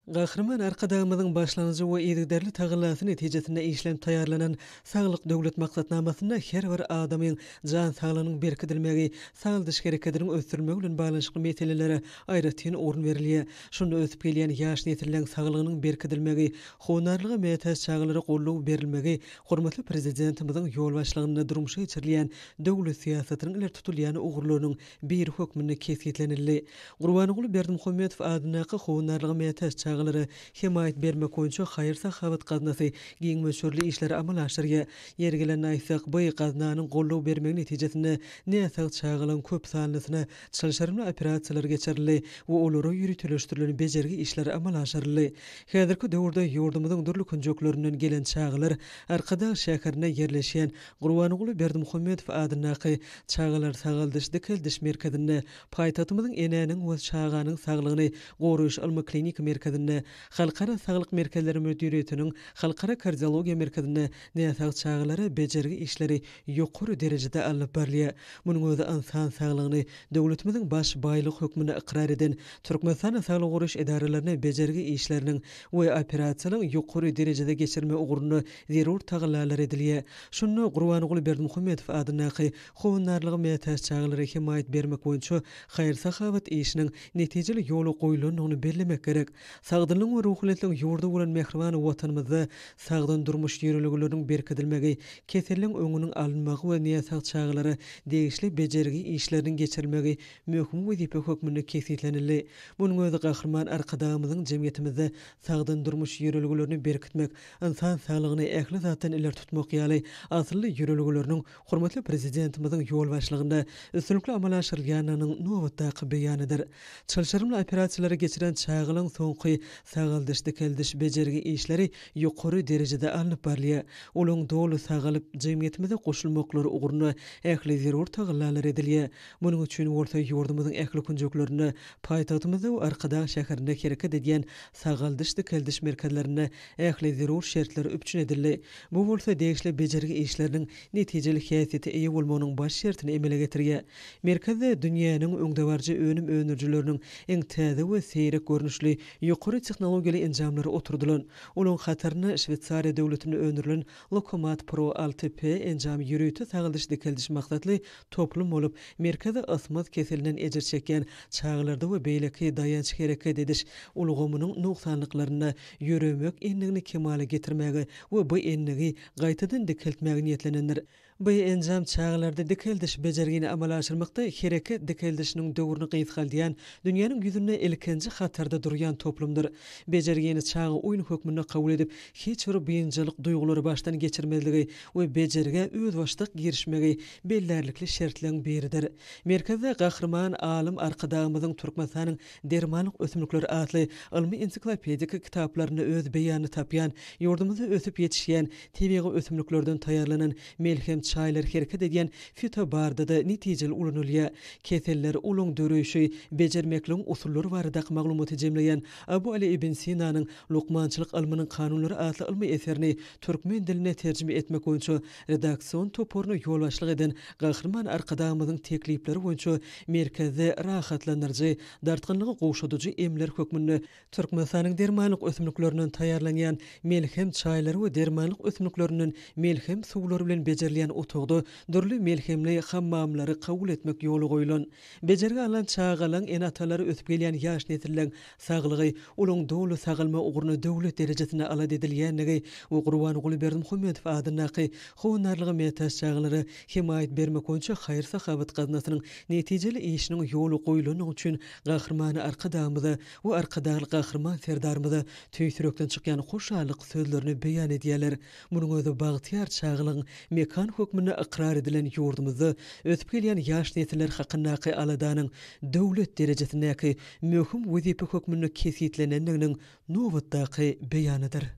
Gahryman Arkadagymyzyň başlangyjy we yzygiderli tagallasy netijesinde işlenip taýýarlanan Saglyk Döwlet maksatnamasynda her bir adamyň jan saglygynyň berkidilmegi, sagaldyş herekediniň ösdürilmegi bilen baglanyşykly meselelere aýratyn orun berilýär. Şunda ösüp gelýän ýaş nesilleň saglygynyň berkidilmegi, howandarlyga mätäç çagalara goldaw berilmegi hormatly Prezidentimiziň ýolbaşçylygynda durmuşa geçirilýän döwlet syýasatynyň ileri tutulýan ugurlarynyň biri hökmünde kesgitlenildi. Gurbanguly Berdimuhamedow adyndaky Howandarlyga mätäç çagalara hemaýat bermek boýunça haýyr-sahawat gaznasy giň möçberli işleri amala aşyrýar. Ýeri gelende aýtsak, bu gaznanyň goldaw bermegi netijesinde näsag çagalaryň köp sanlysyna çylşyrymly operasiýalar geçirildi we olara ýöriteleşdirilen bejergi işleri amala aşyryldy. Häzirki döwürde ýurdumyzyň dürli künjeklerinden gelen çagalar Arkadag şäherinde ýerleşýän Gurbanguly Berdimuhamedow adyndaky Çagalar sagaldyş-dikeldiş merkezinde, paýtagtymyzyň Enäniň we çaganyň saglygyny goraýyş ylmy-kliniki merkezinde, Halkara saglyk merkezleri müdiriýetiniň Halkara kardiologiýa merkezinde näsag çagalara bejergi işleri ýokary derejede alnyp barylýar. Munuň özi ynsan saglygyny döwletimiziň baş baýlygy hökmünde ykrar eden Türkmenistanyň saglygy goraýyş edaralaryna bejergi işleriniň we operasiýalaryň ýokary derejede geçirilmegi ugrunda zerur tagallalar edilýär. Şunda Gurbanguly Berdimuhamedow adyndaky Howandarlyga mätäç çagalara hemaýat bermek boýunça haýyr-sahawat işiniň netijeli ýola goýlandygyny bellemek gerek. Sagdynlygyň we ruhubelentligiň ýurdy bolan mähriban Watanymyzda sagdyn durmuş ýörelgeleriniň berkidilmegi, keselleň öňüniň alynmagy we näsag çagalara degişli bejergi işleriniň geçirilmegi möhüm wezipe hökmünde kesgitlenildi. Munuň özi Gahryman Arkadagymyzyň jemgyýetimizde sagdyn durmuş ýörelgelerini berkitmek, ynsan saglygyny ähli zatdan ileri tutmak ýaly asylly ýörelgeleriniň hormatly Prezidentimiziň ýolbaşçylygynda üstünlikli amala aşyrylýandygynyň nobatdaky beýanydyr. Çylşyrymly operasiýalary geçiren çagalaryň soňky sagaldyş-dikeldiş bejergi işleri ýokary derejede alnyp barylýar. Olaryň doly sagalyp, jemgyýetimize goşulmaklary ugrunda ähli zerur tagallalar edilýär. Munuň üçin bolsa ýurdumyzyň ähli künjeklerinde, paýtagtymyzda we Arkadag şäherinde hereket edýän sagaldyş-dikeldiş merkezlerinde ähli zerur şertler üpjün edildi. Bu bolsa degişli bejergi işleriniň netijeli häsiýete eýe bolmagynyň baş şertini emele getirýär. Merkezde dünýäniň öňdebaryjy önüm öndürijileriniň iň täze we seýrek görnüşli ýokary tehnologiýaly enjamlary oturdylan. Olaryň hatarynda Şweýsariýa döwletinde öndürilen Lokomat Pro 6P enjamy ýörite sagaldyş-dikeldiş maksatly toplum bolup, merkezi ysmaz keselinden ejir çekýän çagalarda we beýleki daýanç-hereket ediş ulgamynyň nogsanlyklarynda ýöremek endigini kemala getirmäge we bu endigi gaýtadan dikeltmäge niýetlenendir. Bu enjam çagalarda dikeldiş bejergini amala aşyrmakda hereket dikeldişiniň döwrüni gysgaldýan, dünýäniň ýüzünde ilkinji hatarda durýan toplumdyr. Bejergini çaga oýun hökmünde kabul edip, hiç bir biynjalyk duýgulary başdan geçirmezligi we bejergä özbaşdak girişmegi bellärlikli şertleň biridir. Merkezde Gahryman alym Arkadagymyzyň Türkmenistanyň dermanlyk ösümlikleri atly ylmy-ensiklopedik kitaplarynda öz beýanyny tapýan, ýurdumyzda ösüp ýetişýän tebigy ösümliklerden taýýarlanan melhem çaýlar hereket edýän fitobarda-da netijeli ulanylýar. Keseller, olaň döreýşi, bejermekligiň usullary baradaky maglumaty jemleýän Abu Aly ibn Sinanyň Lukmançylyk ylmynyň kanunlary atly ylmy eserini türkmen diline terjime etmek boýunça redaksion toparyna ýolbaşçylyk eden Gahryman Arkadagymyzyň teklipleri boýunça merkezde rahatlandyryjy, dartgynlygy gowşadyjy emler hökmünde Türkmenistanyň dermanlyk ösümliklerinden taýýarlanýan melhem çaýlary we dermanlyk ösümliklerinden melhem suwlary bilen bejerilýän otagda dürli melhemli hammamlary kabul etmek ýola goýlan. Bejergi alan çagalaň ene-atalary ösüp gelýän ýaş nesilleň saglygy, olaryň doly sagalma ugrunda döwlet derejesinde alada edilýändigi we Gurbanguly Berdimuhamedow adyndaky Howandarlyga mätäç çagalara hemaýat bermek boýunça haýyr-sahawat gaznasynyň netijeli işiniň ýola goýlandygy üçin Gahryman Arkadagymyza we Arkadagly Gahryman Serdarymyza tüýs ýürekden çykýan hoşallyk sözlerini beýan edýärler. Munuň özi bagtyýar çagalygyň mekany hökmünde ykrar edilen ýurdumyzda ösüp gelýän ýaş nesiller hakyndaky aladanyň döwlet derejesindäki möhüm wezipe hökmünde kesgitlenendiginiň nobatdaky beýanydyr.